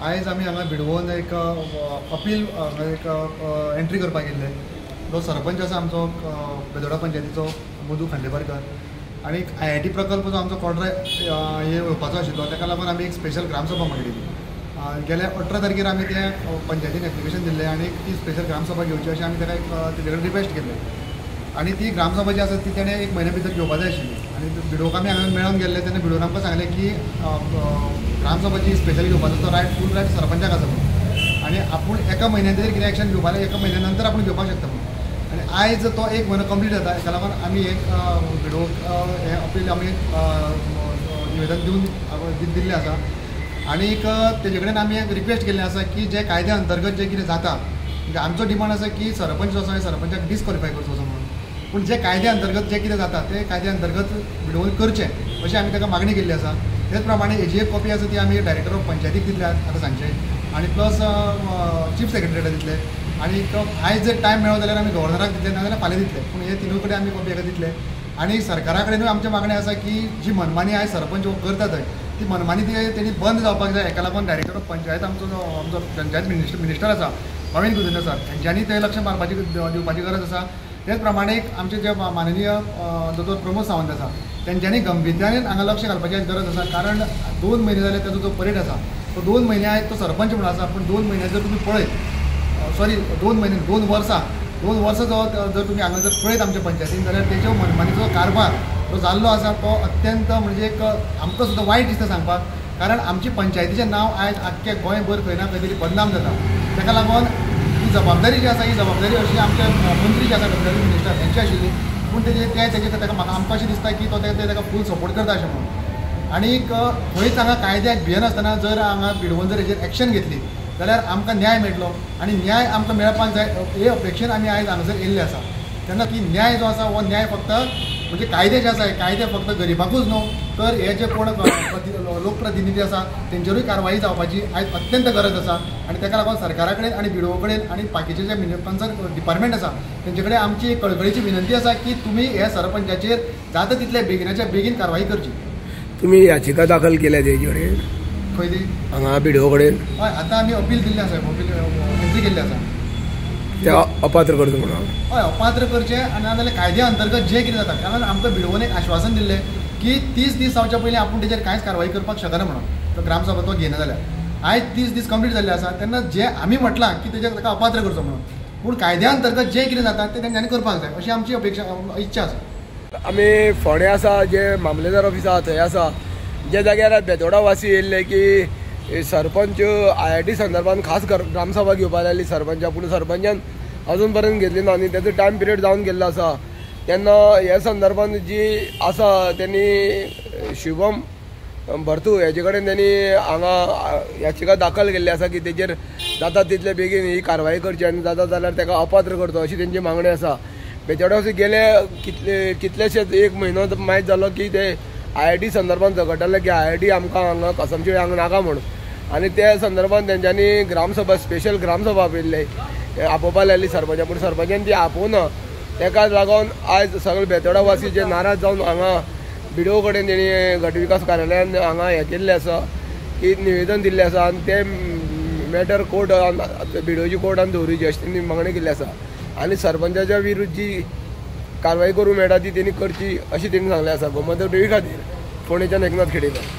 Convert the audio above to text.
आयज आमी हांगा भिडवोन एक अपील एक एंट्री करपाक येयल्ले. जो सरपंच आसा आमचो बेतोडा पंचायतीचो मधू खांडेपारकर आनी IIT प्रकल्प जो आमचो कॉड्रा हे येवपाचो आशिल्लो ताका लागून आमी एक स्पेशल ग्रामसभा मागयली. गेल्या 18 तारखेर आमी ते पंचायतीन एप्लिकेशन दिल्लें आनी ती स्पेशल ग्रामसभा घेवची अशें आमी ताका एक तेजे कडेन रिक्वेस्ट केल्लें आनी ती ग्रामसभा जी आसा ती तेणें एक म्हयन्या भितर घेवपा जाय आशिल्ली. आनी भिडोक आमी हांगा मेळोन गेल्ले तेन्ना भिडोन आमकां सांगलें की ग्रामसभाची स्पेशल घेवपाचो तो रायट फूल रायट सरपंचाक आसा म्हणून आनी आपूण एका म्हयन्या भितर कितें एक्शन घेवपा जाल्यार एका म्हयन्या नंतर आपूण घेवपाक शकता म्हणून. आनी आयज तो एक म्हयनो कंप्लीट जाता हेका लागून आमी एक भिडोक हें अपील आमी निवेदन दिवन दिल्लें आसा. आनीक तेजे कडेन आमी एक रिक्वेस्ट केल्लें आसा की जे कायद्या अंतर्गत जें कितें जाता म्हणजे आमचो डिमांड आसा की सरपंच जो आसा सरपंचाक डिसक्वॉलिफाय करचो असो म्हणून, पूण जे कायद्या अंतर्गत जें कितें जाता ते कायद्या अंतर्गत भिडोवन करचें अशें आमी ताका मागणी केल्ली आसा. तेच प्रमाणे हेजी एक कॉपी आसा ती आमी डायरेक्टर ऑफ पंचायतीक दितले आतां सांजचे आनी प्लस चीफ सेक्रेटरीक दितले आनी आयज जर टायम मेळ्ळो जाल्यार आमी गव्हर्नराक दितले नाजाल्यार फाल्यां दितले, पूण हे तिनूय कडेन आमी कॉपी हेका दितले. आनी सरकारा कडेनूय आमचें मागणें आसा की जी मनमानी आयज सरपंच करता थंय ती मनमानी ती तेणी बंद जावपाक जाय. हेका लागून डायरेक्टर ऑफ पंचायत आमचो जो आमचो पंचायत मिनिस्टर आसा प्रवीण कुदिन्हो सर हेंच्यांनी थंय लक्ष मारपाची दिवपाची गरज आसा. तेच प्रमाणे आमचे जे माननीय दोतोर प्रमोद सावंत आसा तेंच्यांनी गंभीरतायेन हांगा लक्ष घालपाची गरज आसा, कारण 2 म्हयने जाले ताजो जो परेड आसा तो 2 म्हयने आयज तो सरपंच म्हणून आसा, पूण 2 म्हयने जर तुमी पळयत सॉरी 2 म्हयने 2 वर्सां 2 वर्सां जो जर तुमी हांगा जर पळयत आमच्या पंचायतीन जाल्यार तेज्यो मनमानीचो कारभार जो जाल्लो आसा तो अत्यंत म्हणजे एक आमकां सुद्दां वायट दिसता सांगपाक, कारण आमची पंचायतीचें नांव आयज आख्खे गोंयभर खंय ना खंय तरी बदनाम जाता. ताका लागून ही जबाबदारी जी आसा ही जबाबदारी अशी आमचे मंत्री जे आसा डॉक्टर मिनिस्टर हेंची आशिल्ली, पूण तेजे ते तेजे ताका म्हाका आमकां अशें दिसता की तो ते ताका फूल सपोर्ट करता अशें म्हणून. आनीक खंयच हांगा कायद्याक भियेनासतना जर हांगा भिडोवन जर हेजेर एक्शन घेतली जाल्यार आमकां न्याय मेळटलो आनी न्याय आमकां मेळपाक जाय हे अपेक्षेन आमी आयज हांगासर येयल्ले आसा. तेन्ना की न्याय जो आसा हो न्याय फक्त म्हणजे कायदे जे आसा कायदे फक्त गरिबाकूच न्हू तर हे जे कोण लोकप्रतिनिधी आसा तेंचेरूय कारवाई जावपाची आयज अत्यंत गरज आसा. आनी ताका लागून सरकारा कडेन आनी बिडो कडेन आनी बाकीचे जे कन्सर्न डिपार्टमेंट आसा तेंचे कडेन आमची कळकळीची विनंती आसा की तुमी हे सरपंचाचेर जाता तितले बेगिनाच्या बेगीन कारवाई करची. तुमी याचिका दाखल केल्या तेजे कडेन खंय ती हांगा बिडो कडेन? हय, आतां आमी अपील दिल्लें आसा, अपील एंट्री केल्ली आसा ते अपात्र करचो म्हणून. हय, अपात्र करचें आनी नाजाल्यार कायद्या अंतर्गत जें कितें जाता, कारण आमकां भिडोवन एक आश्वासन दिल्लें की 30 दीस जावच्या पयलीं आपूण तेजेर कांयच कारवाई करपाक शकना म्हणून तो ग्रामसभा तो घेयना जाल्यार. आयज 30 दीस कंप्लीट जाल्ले आसा तेन्ना जें आमी म्हटलां की तेजेर ताका अपात्र करचो म्हणून, पूण कायद्या अंतर्गत जें कितें जाता तें तेंच्यांनी करपाक जाय अशी आमची अपेक्षा इच्छा आसा. आमी फोंडें आसा जे मामलेदार ऑफिस आसा थंय आसा ज्या जाग्यार बेतोडा वासी येयल्ले की सरपंच IIT संदर्भात खास ग्रामसभा घेवपा जाय आसली सरपंचा, पूण सरपंचान अजून पर्यंत घेतली ना आनी तेजो टायम पिरियड जावन गेल्लो आसा. तेन्ना ह्या संदर्भात जी आसा तेणी शिवम भरतू हेजे कडेन तेणी हांगा याचिका दाखल केल्ली आसा की तेजेर जाता तितले बेगीन ही कारवाई करची आनी जाता जाल्यार ताका अपात्र करचो अशी तेंची मागणी आसा. बेतोडा वासी गेले कितलेशेच एक म्हयनो मायज जालो की ते IIT संदर्भात झगडटाले की IIT आमकां हांगा कसमशिळे हांगा नाका म्हणून, आनी त्या संदर्भात तेंच्यांनी ग्रामसभा स्पेशल ग्रामसभा आपयल्ली आपोवपा लायली सरपंचा, पूण सरपंचान ती आपोवना. तेका लागून आयज सगळे बेतोडा वासी जे नाराज जावन हांगा बिडो कडेन तेणी गट विकास कार्यालयान हांगा हें केल्लें आसा की निवेदन दिल्लें आसा आनी तें मॅटर कोर्ट बिडोची कोर्टान दवरिची अशी तेणी मागणी केल्ली आसा आनी सरपंचाच्या विरुद्ध जी कारवाई करूंक मेळटा ती तेणी करची अशी तेणी सांगलें आसा. गोमंतक टीव्ही खातीर फोंडेच्यान एकनाथ खेडेकर.